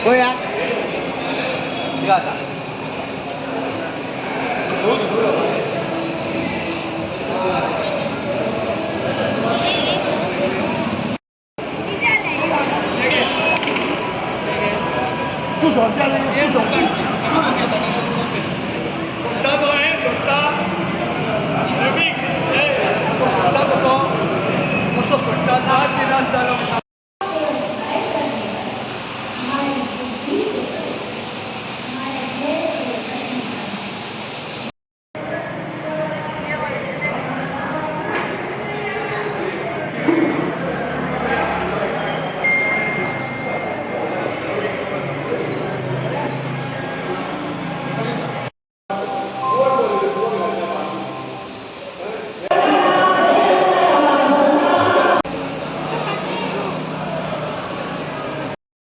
पळया कितें आसा. सोडटा तो हें सोडटा रवीक, सोडटा तसो कसो सोडटा 10 दिनास जालो.